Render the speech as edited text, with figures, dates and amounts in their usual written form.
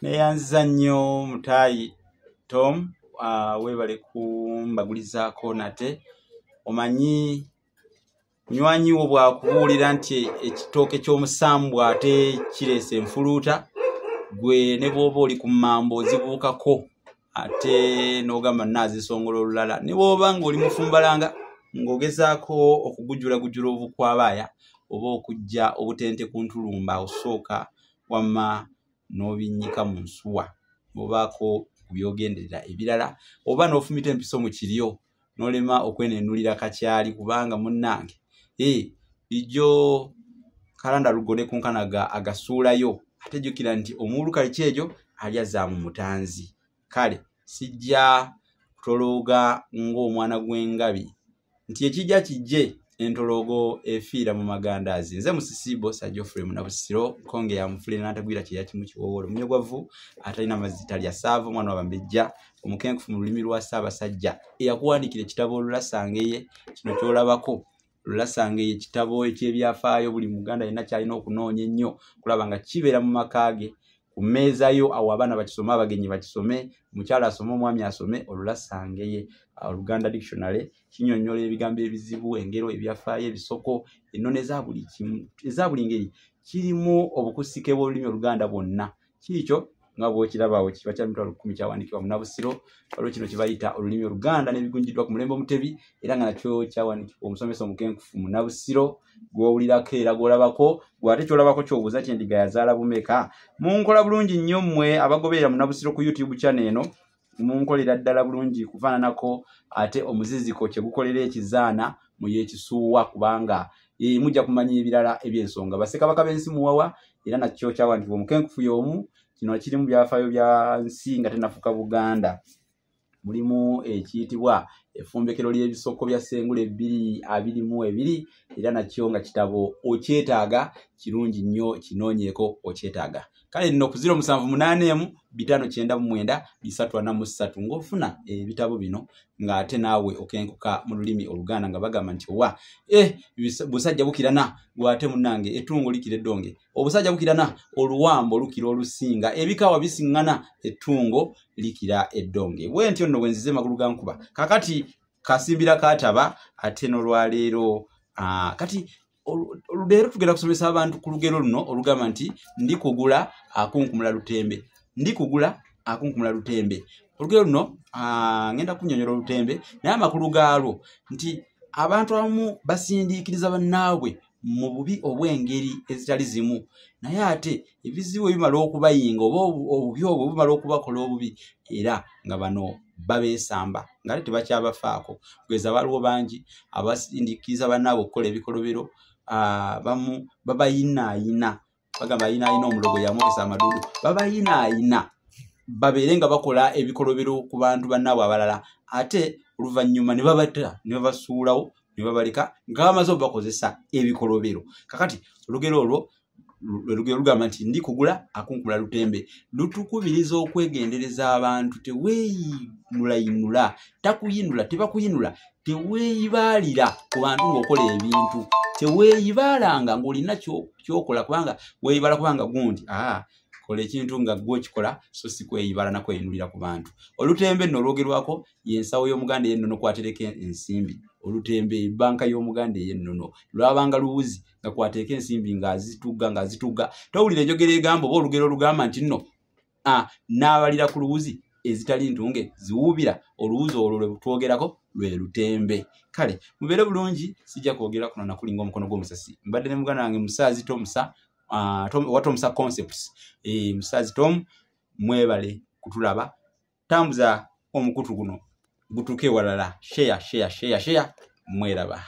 Neyanziza nnyo mutaayi Tom, weebale kumbagulizaako nate. Omanyi munywanyi wo bw'akubuulira nti ekitooke ky'omusambwa ate kireese enfuluuta, gwe ne bw'oba oli ku mmambo ozibuukako ate n'ogamba nnaazisongola olulala. Ne bw'oba ng'oli mufumbalanga ng'ogezaako okugujulagujula obukwabaaya oba okuggya obutente ku ntulumba, osooka wamma n'obinnyika mu nsuwa obaako ku by'ogenderera ebirala, oba n'ofumita empiso mu kiryo n'olema okwenenulira kakyali, kubanga munnange ijjo kalanda lugone ku nkanaga agasuulayo. Ate jjukira nti omuwuluka kyejo alya za mu mutanzi. Kale sijja kutolooga ng'omwana gw'engabi nti ekijja kijje, entoloogo efiira mu magandaazi. Nze Musisi Bosa Geoffrey Munabusiro, nkonge ya mufulire n'atagwira kyeya kimu kiwowolo, munyogwavu atalina mazzi talya ssaava, omwana wa Bambejja omukenkufu mu lulimi lwa Ssaabasajja, eyakuwandiikira ekitabo Olulasangeye. Kino ky'olabako Olulasangeye, kitabo eky'ebyafaayo buli Muganda yenna ky'alina okunoonya ennyo kulaba nga kibeera mu maka ge, ku mmeeza yo, awo abaana bakisome, abagenyi bakisome, omukyala asome, omwami asome. Olulasangeye Oluganda Dictionary kinyonnyola ebigambo ebizibu, engero, ebyafaayo, ebisoko, ennono eza buli kimu, eza buli ngeri. Kirimu obukusike bw'olulimi Oluganda bwonna. Kiikyo nga bw'okiraba awo, kiba kya 100,000, kyawandiikibwa Munnabusiro. Waliwo kino kye bayita olulimi Oluganda n'ebigunjiddwa ku mulembe Omutebi, era nga nakyo kyawandiikibwa omusomesa omukenkufu Munnabusiro, gw'owulirako era gw'olabako. Gw'ate ky'olabako ky'obuuza nti endiga yazaala bumeka. Munkola bulungi nnyo mmwe abagoberera Munnabusiro ku YouTube channel eno, munkolera ddala bulungi kufaananako ate omuziziko kye gukolera ekizaana mu y'ekisuuwa, kubanga mujja kumanya ebirala eby'ensonga. Bassekabaka b'ensi muwawa, era nakyo kyawandiikibwa omukenkufu y'omu. Kino kirimu byafaayo bya nsi nga tennafuuka Buganda. Mulimu ekiyitibwa effumbekero ly'ebisoko bya Ssengule 2022, era nakyo nga kitabo okyetaaga, kirungi nnyo, kinoonyeeko, okyetaaga. Kale nno ku 0781 599 343 ng'ofuna ebitabo bino, ng'ate naawe okenkuka mu lulimi Oluganda, nga bagamba nti owa busajja bukirana, gw'ate munnange ettungo likira eddonge, obusajja bukirana, oluwambo lukira olusinga, ebikawa bisiŋŋana, ettungo likira eddonge. Bwe ntyo nno bwe nzize magulu ga nkuba. Kaakati kasimbira kaataba ate n'olwaleero. Kati leero tugenda kusomesa abantu ku lugero luno olugamba nti ndikugula akunkumula lutembe. Ndikugula akunkumula lutembe. Olugero luno ngenda kunnyonnyola olutembe, naye amakulu gaalwo nti abantu abamu basindiikiriza bannaabwe mu bubi obw'engeri ezitali zimu, naye ate ebizibu ebimala okubayinga oba obubi obwo bumala okubakola obubi, era nga bano babeesamba ng'ate tebakyabafaako. Kugeza waliwo bangi abasindiikiriza bannaabwe okukola ebikolobero, bamu babayinaayina, bagamba ayinaayina omulogo yamwokesa amadudu, babayinaayina babeere nga bakola ebikolobero ku bantu bannaabwe abalala, ate oluvannyuma ne babata ne babasuulawo ne babaleka nga bamaze obakozesa ebikolobero. Kakati olugero olwo lwe lugero lugamba nti ndikugula akunkumula lutembe, lutukubiriza okwegendereza abantu. Teweeyinulayinula, takuyinula, tebakuyinula, teweeyibaalira ku bantu ng'okola ebintu, teweeyibaalanga ng'olina ky'okola, kubanga weeyibala kubanga gundi kola ekintu nga ggwe okikola, so si kweyibala na kweyinulira ku bantu. Olutembe nno olwogerwako y'ensawo y'Omuganda ey'ennono kw'atereka ensimbi. Olutembe ebbanka y'Omuganda ey'ennono lwabanga luwuzi nga kw'ateeka ensimbi ng'azitugga ng'azitugga. Towulira enjogera egamba oba olugero olugamba nti nno n'abalira ku luwuzi ezitali ntunge ziwuubira. Oluwuzi olwo lwe twogerako lwe lutembe. Kale mubeere bulungi, sijja kwogera kuno nakulinga omukono gw'omusasi. Mbadde ne muganda wange Musaazi Tomusa, Tom, wa Tomusa Concepts. Musaazi Tom, mwebale kutulaba. Tambuza omukutu guno gutuuke ewalala. Share, share, share, share. Mweraba.